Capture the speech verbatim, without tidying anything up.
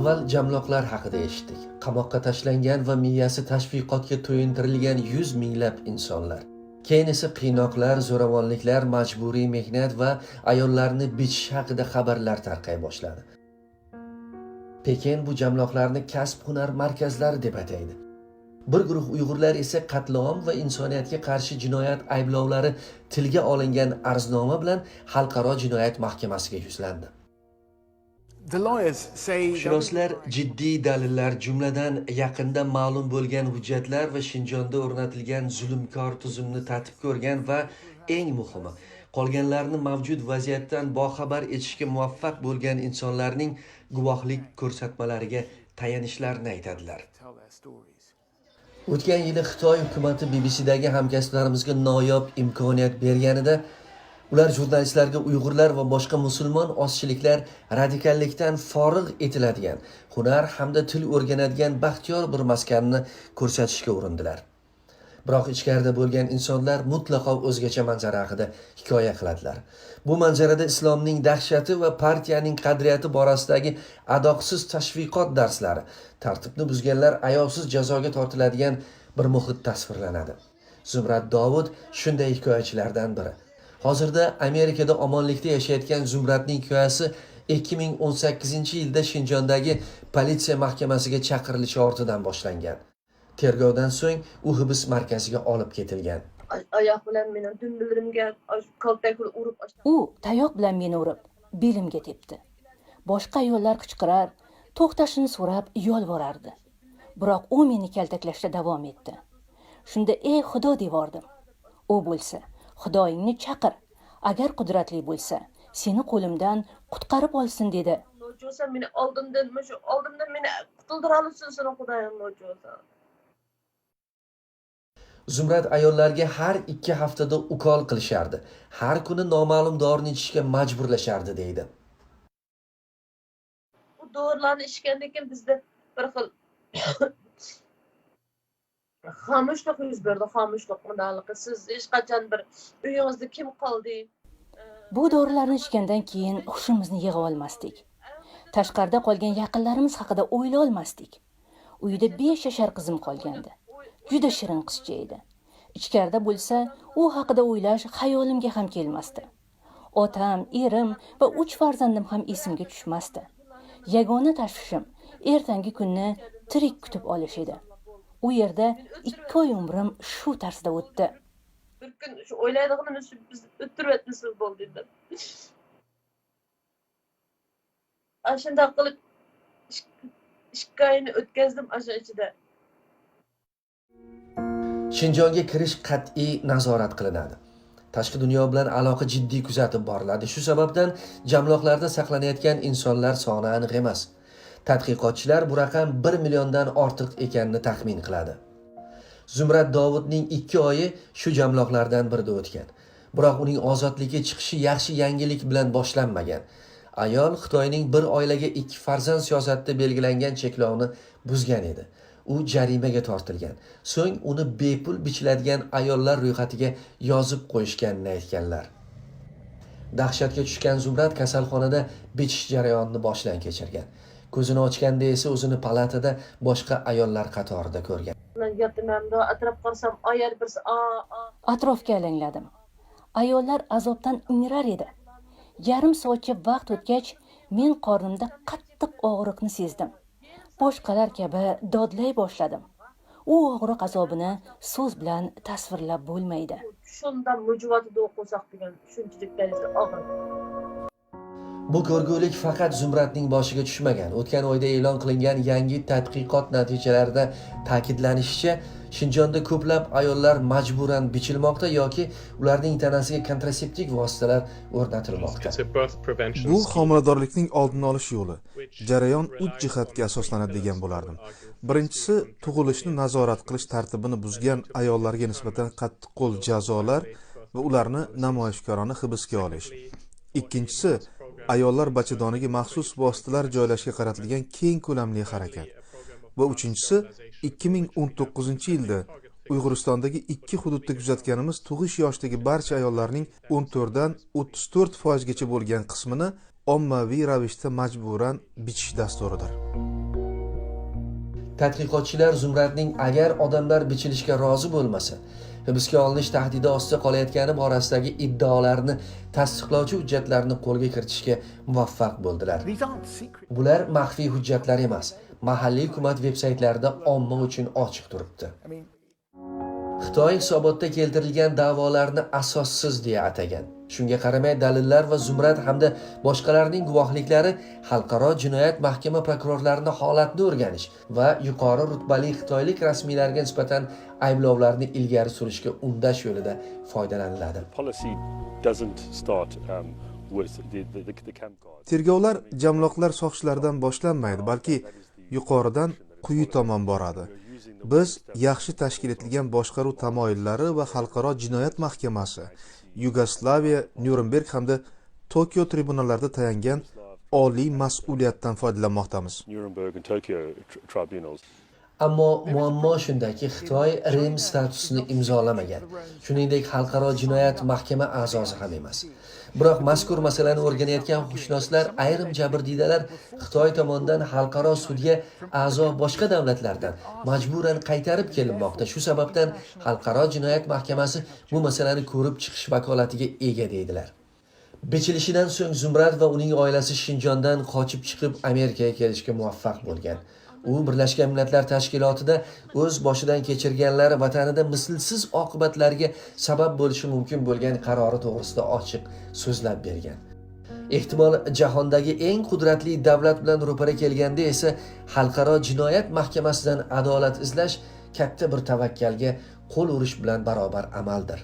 ئاۋۋال جەملوقلار ھەققىدە ئېشىتتۇق. قاماققا تاشلانغان ۋە مىيەسى تەشۋىقاتقا تويۇندۇرۇلغان يۈز مىڭلاپ ئىنسانلار. كېيىن ئېسە قىيناقلار، زوراۋانلىقلار، مەجبۇرىي مېھنەت ۋە ئاياللارنى بىچىش ھەققىدە خەۋەرلەر تارقاي باشلىدى. پېكىن بۇ جەملوقلارنى كەسىپ-ھۈنەر مەركەزلىرى دەپ ئاتايدۇ. بىر گۇرۇھ ئۇيغۇرلار ئېسە قەتلىئام ۋە ئىنسانىيەتكە قارشى جىنايەت ئەيىبلەۋلىرى تىلغا ئالىنغان ئەرزنامە بىلەن خەلقئارا جىنايەت مەھكىمىسىگە يۈزلەندى. شۇناسلار جىددىي دەلىللەر، جۈملىدىن يېقىندا مەلۇم بولغان ھۆججەتلەر ۋە شىنجاڭدا ئورنىتىلغان زۇلۇمكار تۈزۈمنى تەتىپ كۆرگەن ۋە ئەڭ مۇھىمى، قالغانلارنى مەۋجۇت ۋەزىيەتتىن باخەۋەر ئېتىشكە مۇۋەپپەق بولغان ئىنسانلارنىڭ گۇۋاھلىق كۆرسەتمىلىرىگە تايىنىشلارنى ئېيتىدىلەر. ئۆتكەن يىلى خىتاي ھۆكۈمىتى بىبىسىدىكى ھەمكەسپلىرىمىزگە ناياب ئىمكانىيەت بەرگەنىدى، ئۇلار ژۇرنالىستلارغا ئۇيغۇرلار ۋە باشقا مۇسۇلمان ئازچىلىكلار رادىكاللىقتىن فارىغ ئېتىلىدىغان، ھۈنەر ھەمدە تىل ئۆگىنىدىغان بەختىيار بىر مەسكەننى كۆرسىتىشكە ئۇرۇندىلار. بىراق ئىچكەردە بولغان ئىنسانلار مۇتلەقا ئۆزگىچە مەنزىرە ھەققىدە ھېكايە قىلىدىلار. بۇ مەنزىرىدە ئىسلامنىڭ دەھشىتى ۋە پارتىيەنىڭ قەدرىيىتى بارىسىدىكى ئاداقسىز تەشۋىقات دەرسلىرى، تەرتىپنى بۇزغانلار ئاياغسىز جازاغا تارتىلىدىغان بىر مۇھىت تەسۋىرلىنىدۇ. زۇمرەت داۋۇت شۇنداق ھېكايىچىلاردىن بىرى. ھازىردا ئامېرىكىدا ئامانلىقتا ياشايدىغان زۇمرەتنىڭ ھېكايىسى ئىككى مىڭ ئون سەككىزىنچى يىلدا شىنجاڭدىكى پولىتسىيە مەھكىمىسىگە چاقىرىلىشى ئارتىدىن باشلانغان. تېرگوۋدىن سوڭ ئۇ ھىبس مەركىزىگە ئالىپ كېتىلگەن. ئاي-، ئاياق بىلەن مېنىڭ دۈمبىلىرىمگە ئاشۇ كالتەك بىلەن ئۇرۇپ ئاشۇ. ئۇ تاياق بىلەن مېنى ئۇرۇپ، بېلىمگە تېپتى. باشقا ئاياللار قىچقىرار، توختاشنى سوراپ يالۋۇرارىدى. بىراق ئۇ مېنى كەلتەكلەشتە داۋام ئېتتى. شۇندا ئەي خۇدا دېۋاردىم. ئۇ بولسا، خۇدايىڭنى چاقىر، ئەگەر قۇدرەتلىك بولسا، سېنى قولۇمدىن قۇتقارىپ ئالسۇن دېدى. نوچۇسا مېنى ئالدىمدىن، مۇشۇ ئالدىمدىن مېنى قۇتۇلدۇرالىسۇن سېنىڭ خۇدايىڭ نوچۇسا. زۇمرەت ئاياللارغا ھەر ئىككى ھەپتىدە ئوكۇل قىلىشاردى. ھەر كۈنى نامەلۇم دورىنى ئىچىشكە مەجبۇرلىشاردى دەيدۇ. بۇ دورىلارنى ئىچكەندىن كېيىن بىزدە بىر خىل خامۇشلۇق يۈز بېرىدۇ، خامۇشلۇق مۇنداقلىقى. سىز ھېچقاچان بىر ئۆيىڭىزدە كىم قالدى؟ بۇ دورىلارنى ئىچكەندىن كېيىن ھوشىمىزنى يىغىۋالماستىك. تاشقارىدا قالغان يېقىنلىرىمىز ھەققىدە ئويلىۋالماستىك. ئۆيدە بەش ياشار قىزىم قالغانىدى. جۈدە شېرىن قىزچا ئىدى. ئىچكەردە بولسا، ئۇ ھەققىدە ئويلاش خىيالىمغا ھەم كەلمەستى. ئاتام، ئېرىم ۋە ئۈچ پەرزەندىم ھەم ئېسىمگە چۈشمەستى. يەگانە تەشۋىشىم ئەتىگەنكى كۈننى تىرىك كۈتۈپ ئېلىش ئىدى. ئۇ يەردە ئىككى ئاي ئۆمرۈم شۇ تەرزدە ئۆتتى. بىر كۈن شۇ ئويلايدىغىنىمىز شۇ، بىز ئۆتتۈرۈۋەتمىسىمۇ بولدى دەپ. ئاشۇنداق قىلىپ ئىك-، ئىككى ئاينى ئۆتكەزدىم ئاشۇ ئىچىدە. شىنجاڭغا كىرىش قەتئىي نازارەت قىلىنىدۇ. تاشقى دۇنيا بىلەن ئالاقە جىددىي كۆزەتىپ بارىلىدۇ. شۇ سەۋەبتىن جەملىقلاردا ساقلىنىۋاتقان ئىنسانلار سانى ئېنىق ئەمەس. تەتقىقاتچىلار بۇ رەقەم بىر مىليوندىن ئارتۇق ئىكەننى تەخمىن قىلىدۇ. زۇمرەت داۋۇتنىڭ ئىككى ئايى شۇ جەملىقلاردىن بىرىدە ئۆتكەن. بىراق ئۇنىڭ ئازادلىققا چىقىشى ياخشى يەڭگىللىك بىلەن باشلانمىغان. ئايال خىتاينىڭ بىر ئائىلىگە ئىككى پەرزەنت سىياسەتتە بەلگىلەنگەن چەكلەۋنى بۇزغان ئىدى. ئۇ جەرىمىگە تارتىلغان. سوڭ ئۇنى بىپۇل بىچىلەدىگەن ئاياللار رويخەتىگە يازىپ قويۇشقانىنى ئېيتقانلار. دەھشەتكە چۈشكەن زۇمرەت كاسالخانىدا بىچىش جەريانىنى باشتىن كەچۈرگەن. كۆزىنى ئاچقاندا ئىسە ئۆزىنى پالاتادا باشقا ئاياللار قاتارىدا كۆرگەن. ياتىمەن، ئەتراپ قارىسام، ئايال بىرسى، ئا، ئا. ئەتراپقا ئەلەڭلىدىم. ئاياللار ئازابتىن ئىڭرار ئىدى. يېرىم سائەتچە ۋاقىت ئۆتكەچ، مەن قارنىمدا قاتتىق ئاغرىقنى سەزدىم. باشقىلار كەبى دادلاي باشلىدىم. ئۇ ئاغرىق ئازابىنى سۆز بىلەن تەسۋىرلەپ بولمايدۇ. شۇنداق مۇجۇۋاتىدۇ قورساق دېگەن، شۇنچىلىك دەرىجىدە ئاغرىق. بۇ كۆرگۈلۈك پەقەت زۇمرەتنىڭ باشىغا چۈشمىگەن. ئۆتكەن ئايدا ئېلان قىلىنغان يېڭى تەتقىقات نەتىجىلىرىدە تەكىتلىنىشىچە، شىنجاڭدا كۆپلەپ ئاياللار مەجبۇرەن بىچىلماقتا ياكى ئۇلارنىڭ تەنىسىگە كونتراتسېپتىك ۋاسىتىلەر ئورنىتىلماقتا. بۇ ھامىلىدارلىقنىڭ ئالدىنى ئالىش يولى. جەريان ئۈچ جەھەتكە ئاساسلىنىدۇ دېگەن بولاتتىم. بىرىنچىسى، تۇغۇلۇشنى نازارەت قىلىش تەرتىپىنى بۇزغان ئاياللارغا نىسبەتەن قاتتىق قول جازالار ۋە ئۇلارنى نامايىشكارانە ھىبسكە ئېلىش. ئىككىنچىسى، ئاياللار بەچچىدانىغا مەخسۇس ۋاسىتىلەر جايلاشقا قارىتىلغان كەڭ كۆلەملىك ھەرىكەت. ۋە ئۈچىنچىسى، ئىككى مىڭ ئون توققۇزىنچى يىلدا ئۇيغۇرىستاندىكى ئىككى ھۇدۇدتا كۆزەتكىنىمىز تۇغۇش ياشىدىكى بارچە ئاياللارنىڭ ئون تۆتتىن ئوتتۇز تۆت پائىزگىچە بولغان قىسمىنى ئاممىۋى رەۋىشتە مەجبۇرەن بىچىش دەستۇرىدۇر. تەتقىقاتچىلار زۇمرەتنىڭ ئەگەر ئادەملەر بېچىلىشكە رازى بولمىسا، ھىبسكە ئالىنىش تەھدىتى ئاستىدا قالايotgani borasidagi iddaolarni tasdiqlovchi hujjatlarni qo'lga kiritishga muvaffaq bo'ldilar. Bular maxfiy hujjatlar emas, mahalliy hukumat veb-saytlarida omma uchun ochiq turibdi. Xitoy hisobotda keltirilgan da'volarni asossiz deya atagan. Shunga qaramay, dalillar va Zumrad hamda boshqalarning guvohliklari Xalqaro jinoyat mahkama prokurorlarini holatni o'rganish va yuqori rutbali xitoylik rasmiylarga nisbatan ayblovlarni ilgari surishga undash yo'lida foydalaniladi. Policy doesn't start um, with the, the, the, the camp guards. Tergovlar jamloqlar soqchilaridan boshlanmaydi, balki yuqoridan quyi tomon boradi. Biz yaxshi tashkil etilgan boshqaruv tamoyillari va Xalqaro jinoyat mahkamasi, Yugoslaviya, Nyurenberg hamda Tokio tribunallarida tayangan oliy mas'uliyatdan foydalanmoqdamiz. Nuremberg and Tokyo tr- tribunals. Ammo muammo shundaki, Xitoy Rim statusini imzolamagan, shuningdek, Xalqaro jinoyat mahkama a'zosi ham emas. Biroq mazkur masalani o'rganayotgan huquqshunoslar ayrim jabrdiydalar Xitoy tomonidan xalqaro sudga a'zo boshqa davlatlardan majburan qaytarib kelinmoqda. Shu sababdan Xalqaro jinoyat mahkamasi bu masalani ko'rib chiqish vakolatiga ega deydilar. Bechilishidan so'ng Zumrad va uning oilasi Shinjondan qochib chiqib, Amerikaga kelishga muvaffaq bo'lgan. U Birlashgan Millatlar Tashkilotida o'z boshidan kechirganlari vatanida mislsiz oqibatlarga sabab bo'lishi mumkin bo'lgan qarori to'g'risida ochiq so'zlab bergan. Ehtimol, jahondagi eng qudratli davlat bilan ro'para kelganda esa Xalqaro jinoyat mahkamasidan adolat izlash katta bir tavakkalga qo'l urish bilan barobar amaldir.